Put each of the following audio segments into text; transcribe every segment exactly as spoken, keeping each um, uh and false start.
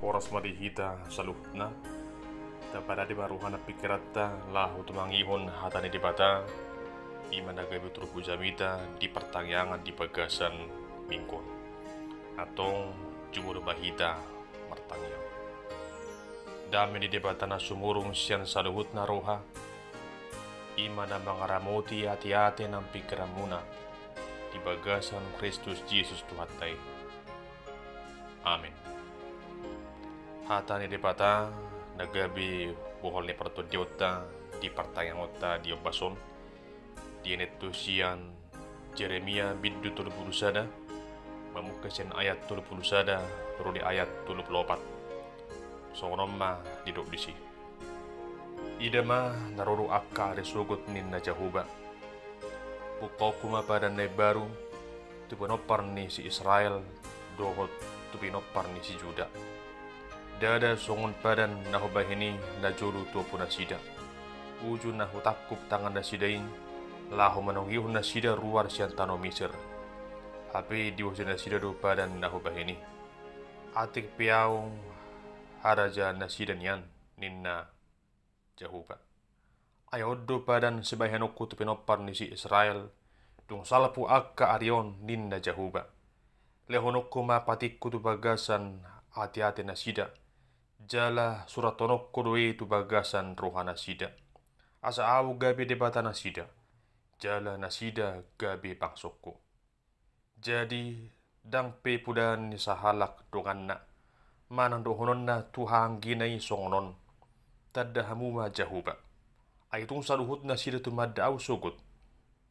Horas ma di hita saluhutna. Tapadadi ma rohanta, pingkiranta laho tumangihon hata ni Debata, i ma na gabe turpuk jamita di partangiangan di bagasan minggu on. Antong jumolo ma hita martangiang. Dame ni Debata na sumurung sian saluhutna roha, i ma na mangaramoti ateate nang pingkiranmuna di bagasan Kristus Jesus Tuhanta i. Amen. Hata ni Debata na gabe bohal ni partondionta di partangiangonta di ombas on, dienet tu sian Jeremia bindu tolu pulu sada, mamungka sian ayat tolu pulu sada ro di ayat tolu pulu opat. Songon on ma didok disi. Ida ma na ro do angka ari sogot, ninna Jahowa. Bungkaonku ma padan na imbaru tu pinompar ni si Israel dohot tu pinompar ni si Juda. Ndada songon padan na hubahen i na jolo tu ompunasida, uju na hutangkup tangannasida i laho manogihon nasida ruar sian tano Misir. Hape diuasai nasida do padan na hubahen i. Atik pe ahu harajaannasida nian, ninna Jahowa. Ai on do padan sibahenonku tu pinompar ni si Israel dung salpu angka ari on, ninna Jahowa. Lehononku ma patikku tu bagasan ateatenasida, jala surathononku do i tu bagasan rohanasida, asa ahu gabe Debatanasida, jala nasida gabe bangsongku. Jadi, ndang pe pudaan ni sahalak donganna, manang dohononna tu haha anggina i songon on: Tanda hamu ma Jahowa. Ai tung saluhutnasida tumanda ahu sogot,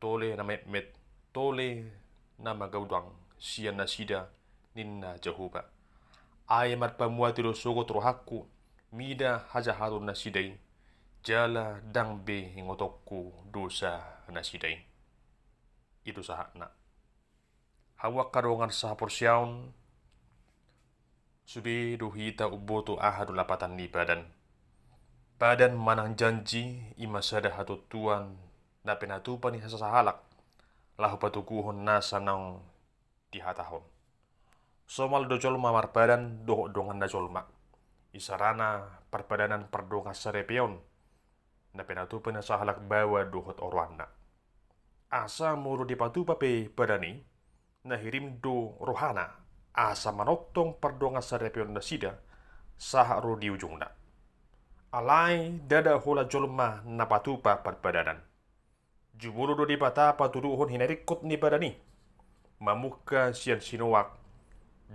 tole na metmet, tole na magodang sian nasida, ninna Jahowa. Ai marpamuati do sogot rohangku mida hajahatonnasida i, jala ndang be ingotonku dosanasida i. I do sahatna. Hamu angka dongan sahaporseaon, sude do hita umboto aha do lapatan ni padan. Padan manang janji, i ma sada hatontuan na pinatupa ni sasahalak laho patoguhon nasa naung dihatahon. Somal do jolma marpadan dohot donganna jolma. Isarana parpadanan pardongansaripeon na pinatupa ni sahalak baoa dohot oroanna. Asa molo dipatupa pe padan i, na hirim do rohana asa manongtong pardongansaripeonnasida sahat ro di ujungna. Alai ndada holan jolma na patupa parpadanan. Jumolo do Debata patuduhon hinaringkot ni padan i, mamungka sian si Noak,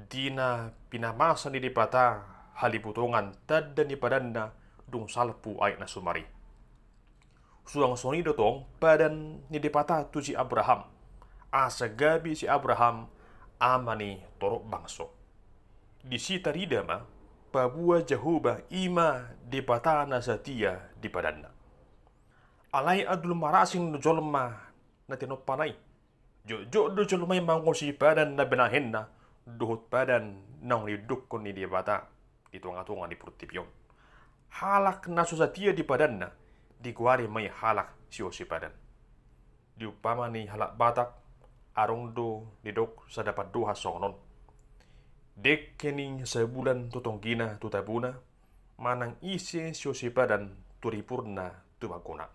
di na pinamasa ni Debata haliputongan tanda ni padanna dung salpu aek na sumar i. Suang songon i do tong padan ni Debata tu si Abraham, asa gabe si Abraham ama ni torop bangso. Disi tarida ma paboa Jahowa i ma Debata na satia di padanna. Alai andul marasing do jolma na tinompana i. Jotjot do jolma i mangulosi padan na binahenna dohot padan naung niundukkon ni Debata di tongatonga ni portibi on. Halak na so satia di padanna digoari ma i halak siulosi padan. Di umpama ni halak Batak, adong do didok sada pandohan songon on: Dengke ni sabulan tu tonggina tu tabuna, manang ise siulosi padan tu ripurna tu bangkona.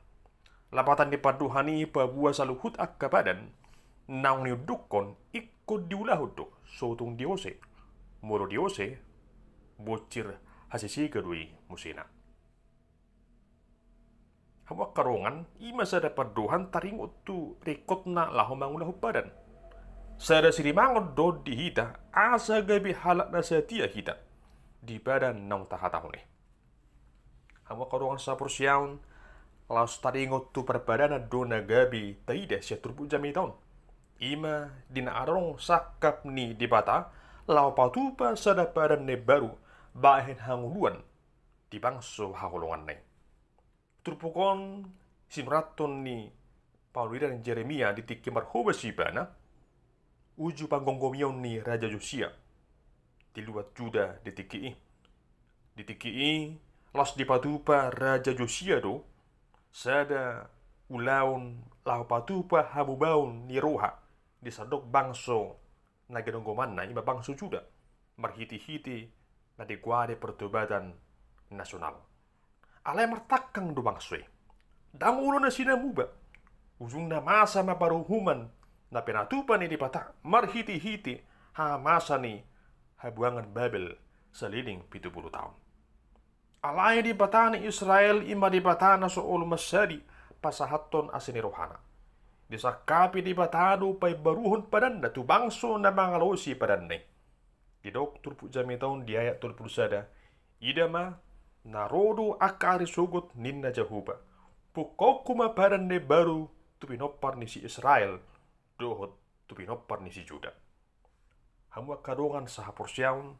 Lapatan ni pandohan i paboa saluhut angka padan naung niundukkon ingkon diulahon do, so tung diose. Molo diose, bonsir hasesega do i musena. Hamu angka dongan, i ma sada pandohan taringot tu ringkotna laho mangulahon padan. Sada sirimangon do di hita asa gabe halak na satia hita di padan naung tahatahon i. Hamu angka dongan saporseaon, laos taringot tu parpadanan do na gabe taida sian turpuk jamita on. I ma di na adong sangkap ni Debata laho patupa sada padan na imbaru bahen hangoluan di bangso haholonganna i. Turpuk on sinurathon ni panurirang Jeremia di tingki marhobas ibana uju panggomgomion ni Raja Josia di luat Juda di tingki i. Di tingki i laos dipatupa Raja Josia do sada ulaon laho patupa hamubaon ni roha di sandok bangso na ginonggomanna, i ma bangso Juda, marhitehite na digoari pertobatan nasional. Alai martangkang do bangso i. Ndang olo nasida muba. Ujungna masa ma paruhuman na pinatupa ni Debata marhitehite hamamasa ni habuangan Babel saleleng pitu pulu taon. Alai Debata ni Israel i ma Debata na so olo mansadi pasahathon asi ni rohana. Disangkapi Debata do paimbaruhon padanna tu bangso na mangalosi padanna i. Didok turpuk jamita on di ayat tolu pulu sada, ida ma, na ro do angka ari sogot ninna Jahowa. Pungkaonku ma padan na imbaru tu pinompar ni si Israel dohot tu pinompar ni si Juda. Hamu angka dongan sahaporseaon,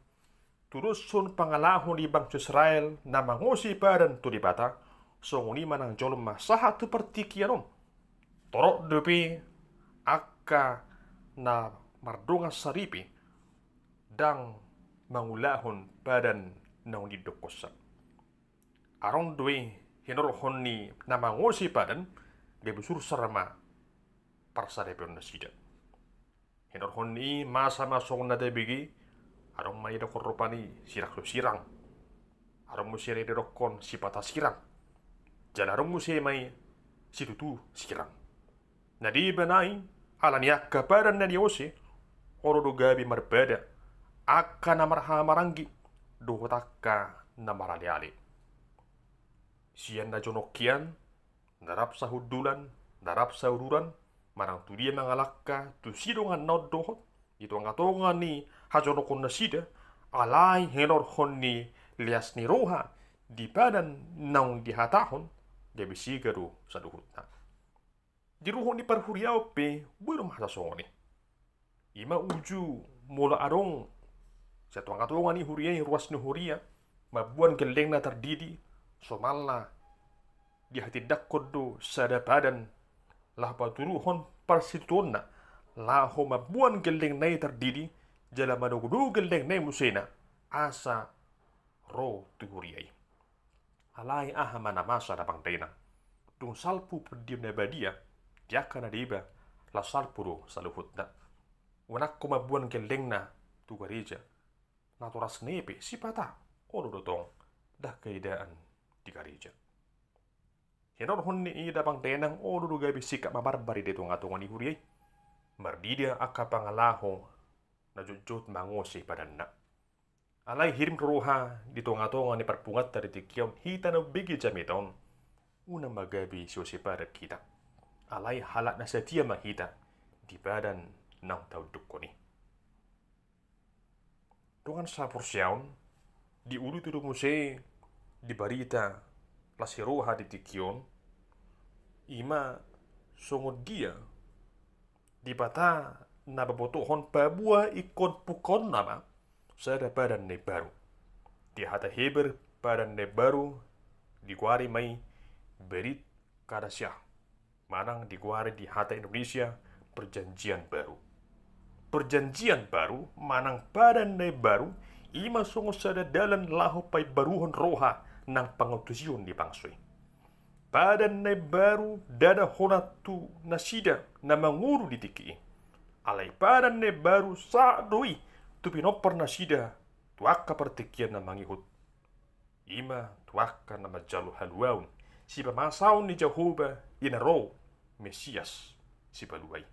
tudoshon pangalaho ni bangso Israel na mangosi padan tu Debata, songon i ma nang jolma sahat tu partingkian on. Torop dope angka na mardongan saripe ndang mangulahon padan naung nidokkonsa. Adong do i hinorhon ni na mangosi padan, gabe sursar ma parsaripeon nasida. Hinorhon ni i masa ma songon na tabege, adong ma na didokkon rupani sirang so sirang. Adong muse na didokkon sipata sirang. Jala adong muse ma i situtu sirang. Na deba nai, ala ni angka padan na niosi, olo do gabe marbada angka na marhahamaranggi dohot angka na maraleale. Sian na jonok hian, na rap sahundulan, na rap sauduran, manang tu dia mangalangka, tu si donganna on dohot di tongatonga ni hajonokon nasida, alai hinorhon ni leas ni roha di padan naung dihatahon, gabe sega do saluhutna. Di ruhut ni parhuriaon pe boi do masa songon i. I ma uju molo adong sian tongatonga ni huria i ruas ni huria mamboan gellengna tardidi, somalna dihatindangkon do sada padan laho patuduhon parsitutuonna, laho mamboan gellengna i tardidi, jala manogunogu gellengna i musena asa ro tu huria i. Alai aha ma na masa, damang dainang? Dung salpu Pardiam na Badia, di angka na deba, laos salpu do saluhutna. Unang ho mamboan gellengna tu gareja. Natorasna i pe sipata, olo do tong, ndang gabe daan di gareja. Hinorhon ni i, damang dainang, olo do gabe sikap mamarbar i di tongatonga ni huria i. Marnida angka pangalaho na jotjot mangosi padanna. Alai hirim roha di tongatonga ni parpunguanta di tingki on hita na umbege jamita on. Unang ma gabe siosi padan hita. Alai halak na satia ma hita di padan naung taundukkon i. Dongan sahaporseaon, diuduti do muse di barita las ni roha di tingki on, i ma songon dia Debata na mambotohon paboa ingkon pungkaonna ma sada padan na imbaru. Di hata Heber padan na imbaru digoari ma i Berit Kadasiah, manang digoari di hata Indonesia Perjanjian Baru. Perjanjian Baru manang padan na imbaru i ma songon sada dalan laho paimbaruhon roha nang pangantusion ni bangso i. Padan na imbaru ndada hona tu nasida na mangolu di tingki i. Alai padan na imbaru sahat do i tu pinompar nasida, tu angka partingkian na mangihut. I ma tu angka na manjalo haluaon, sipamasaon ni Jahowa, i na ro Mesias Sipalua i.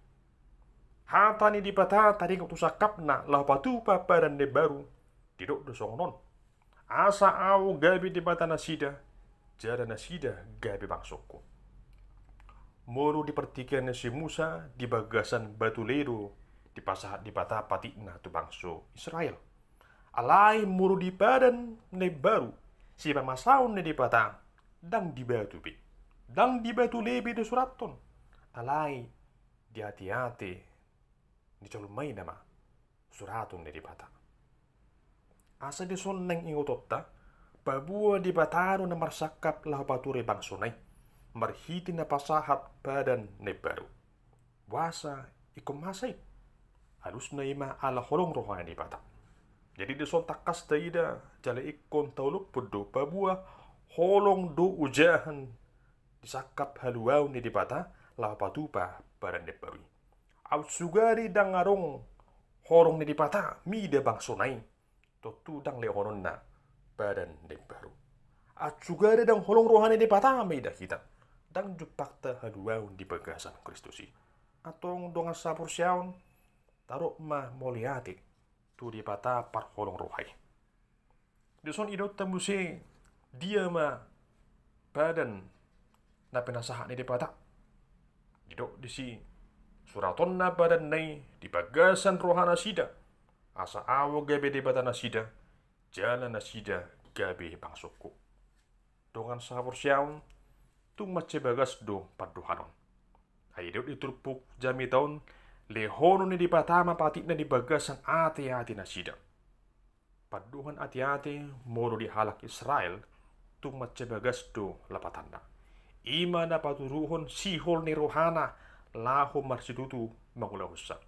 Hata ni Debata taringot tu sangkapna laho patupa padan na imbaru, didok do songon on: Asa Ahu gabe Debata nasida, jala nasida gabe bangsongku. Molo di partingkian ni si Musa, di bagasan batu lae do dipasahat Debata patikna tu bangso Israel. Alai molo di padan na imbaru, sipamasaon ni Debata, ndang di batu be, ndang di batu lae be disurathon. Alai di ateate ni jolma i nama surathon ni Debata. Asa dison naeng ingotonta, paboa Debata do na marsangkap laho pature bangsona i, marhite na pasahat padan na imbaru. Boasa ingkon masa i? Alusna i ma ala holong roha ni Debata. Jadi dison tangkas taida jala ingkon taolophon do, paboa holong do ojahan disangkap haluaon ni Debata laho patupa padan na imbaru i. Aut sugari ndang adong holong ni Debata mida bangsona i, tontu ndang lehononna badan na imbaru. Ansu gabe ndang holong roha ni Debata ma ida hita, ndang jumpangta haluaon di bagasan Kristus i. Antong dongan saporseaon, tadok ma mauliate tu Debata parholong roha i. Dison idaonta muse dia ma badan na pinasahat ni Debata. Didok disi, suratonna badanna i di bagasan rohanasida, asa ahu gabe Debatanasida, jala nasida gabe bangsongku. Dongan sahaporseaon, tung mansai bagas do pandohan on. Ai didok di turpuk jamita on, lehonon ni Debata ma patikna di bagasan ateatenasida. Pandohan ateate molo di halak Israel, tung mansai bagas do lapatanna. I ma na patuduhon sihol ni rohana laho marsitutu mangulahonsa.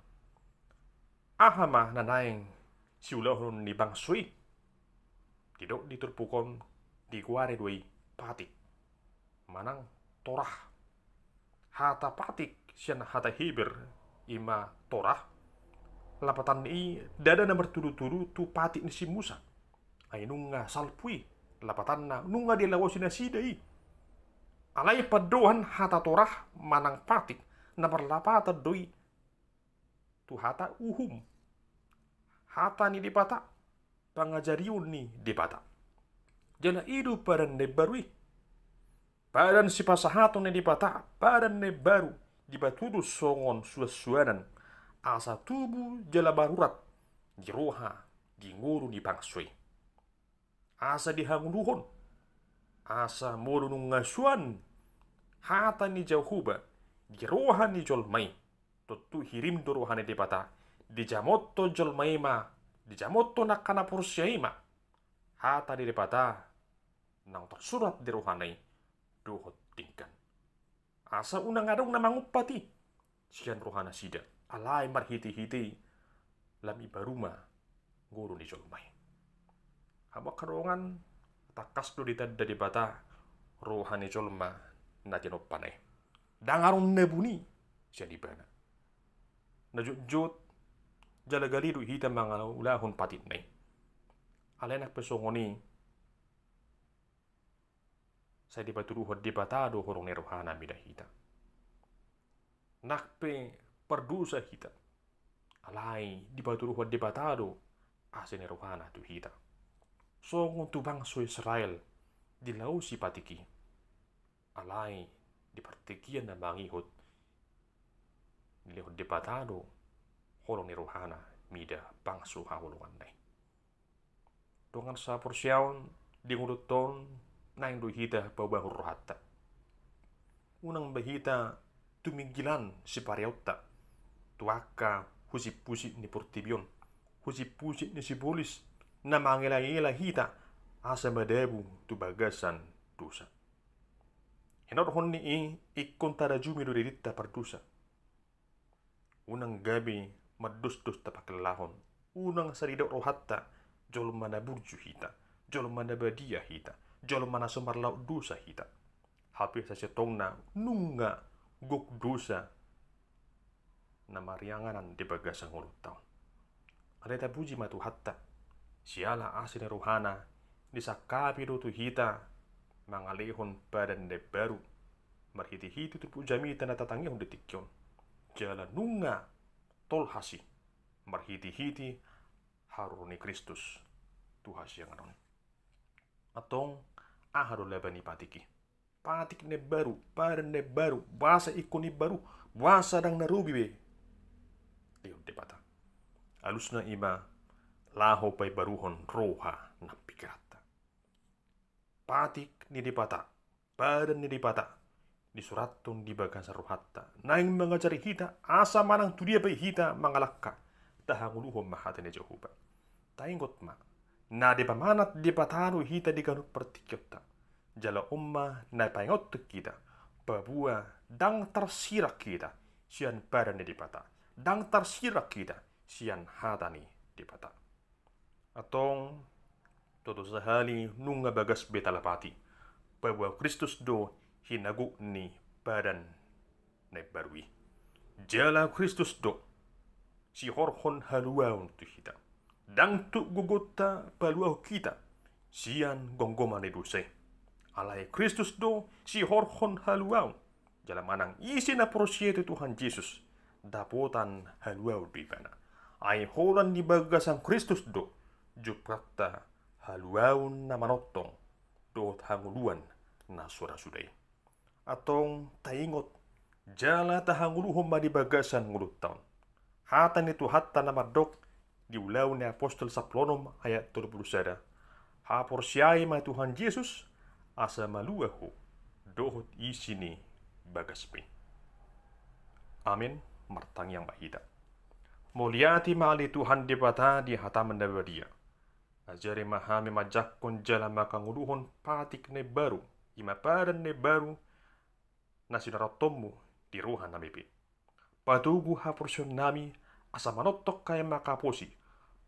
Aha ma na naeng siulahonon ni bangso i? Didok di turpuk on, digoari do i patik manang torah. Hata patik sian hata Heber i ma torah. Lapatanna i ndada na martudutudu tu patik ni si Musa. Ai nunga salpu i, lapatanna nunga dilaosi nasida i. Alai pandohan hata torah manang patik na marlapatan do i tu hata uhum, hata ni Debata, pangajarion ni Debata. Jala i do badan na imbaru i. Badan sipasahaton ni Debata, badan na imbaru, dipatudu songon suansuanan, asa tubu jala marurat di roha, di ngolu ni bangso i. Asa dihangoluhon, asa molo nunga suan hata ni Jahowa di roha ni jolma i, tontu hirim do roha ni Debata, dijamothon jolma i ma, dijamothon angka na porsea i ma hata ni Debata naung tarsurat di rohana i dohot denggan. Asa unang adong na mangumpat i sian rohanasida, alai marhitehite i lam imbaru ma ngolu ni jolma i. Hamu angka dongan, tangkas do ditanda Debata roha ni jolma na tinompana i. Ndang adong na buni sian ibana. Na jotjot jala gale do hita mangulahon patikna i. Alai nang pe songon i, sai dipatuduhon Debata do holong ni rohana mida hita. Nang pe pardosa hita, alai dipatuduhon Debata do asi ni rohana tu hita. Songon tu bangso Israel dilaosi patik i, alai di partingkian na mangihut dilehon Debata do holong ni rohana mida bangso haholonganna i. Dongan saporseaon, di ngolunta on naeng do hita paboahon rohanta. Unang be hita tuminggilan sipareonta tu angka husiphusip ni portibi on, husiphusip ni sibolis na mangelangela hita asa madabu tu bagasan dosa. Hinorhon ni i ingkon tarajumi do dirinta pardosa. Unang gabe mandosdos tapangkilahon. Unang sai didok rohanta jolma na burju hita, jolma na badia hita, jolma na so marlaok dosa hita. Hape sasintongna nunga gok dosa na maringanan di bagasan ngolunta on. Alai tapuji ma Tuhanta, siala asi ni rohana disangkapi do tu hita mangalehon badan na imbaru marhitehite turpuk jamita na tatangihon di tingki on. Jala nunga tolhas i marhitehite haroro ni Kristus tu hasiangan on. Antong, aha do laba ni patik i? Patik na imbaru, badan na imbaru, boasa ingkon imbaru, boasa ndang na robi be? Lehon Debata. Alusna i ma laho paimbaruhon roha nang pingkiranta. Patik ni Debata, badan ni Debata, disurathon di bagasan rohanta, naeng mangajari hita asa manang tu dia pe hita mangalangka, tahangoluhon ma hata ni Jahowa. Taingot ma, na dipamanat Debata do hita di ganup partingkionta. Jala on ma na paingothon hita, paboa ndang tarsirang hita sian badan ni Debata, ndang tarsirang hita sian hata ni Debata. Antong, toto sahali nunga bagas be talapati, paboa Kristus do hinagok ni badan na imbaru i. Jala Kristus do sihorhon haluaon tu hita. Ndang tuk gogonta paluahon hita sian gomgoman ni dosa i. Alai Kristus do sihorhon haluaon, jala manang ise na porsea tu Tuhan Jesus, dapotan haluaon do ibana. Ai holan di bagasan Kristus do jumparta haluaon na manongtong dohot hangoluan na so ra suda i. Antong taingot jala tahangoluhon ma di bagasan ngolunta on hata ni Tuhanta na mandok di Ulaon ni Apostel sampulu onom ayat tolu pulu sada: Haporseai ma Tuhan Jesus, asa malua ho dohot isi ni bagasmi. Amin. Martangiang ma hita. Mauliate ma ale Tuhan Debata di hataM na badia. Ajari ma hami manjangkon jala mangangoluhon patik na imbaru, i ma padan na imbaru na sinarathonMu di roha nami be. Patogu haporseaon nami, asa manongtong hami manghaposi,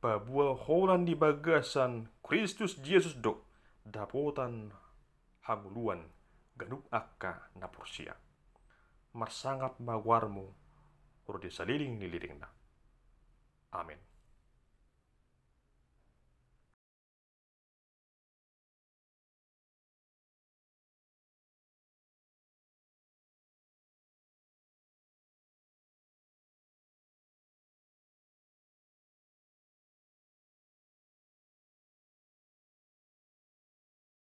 paboa holan di bagasan Kristus Jesus do dapotan hangoluan ganup angka na porsea. Marsangap ma goarMu ro di saleleng ni lelengna. Amin.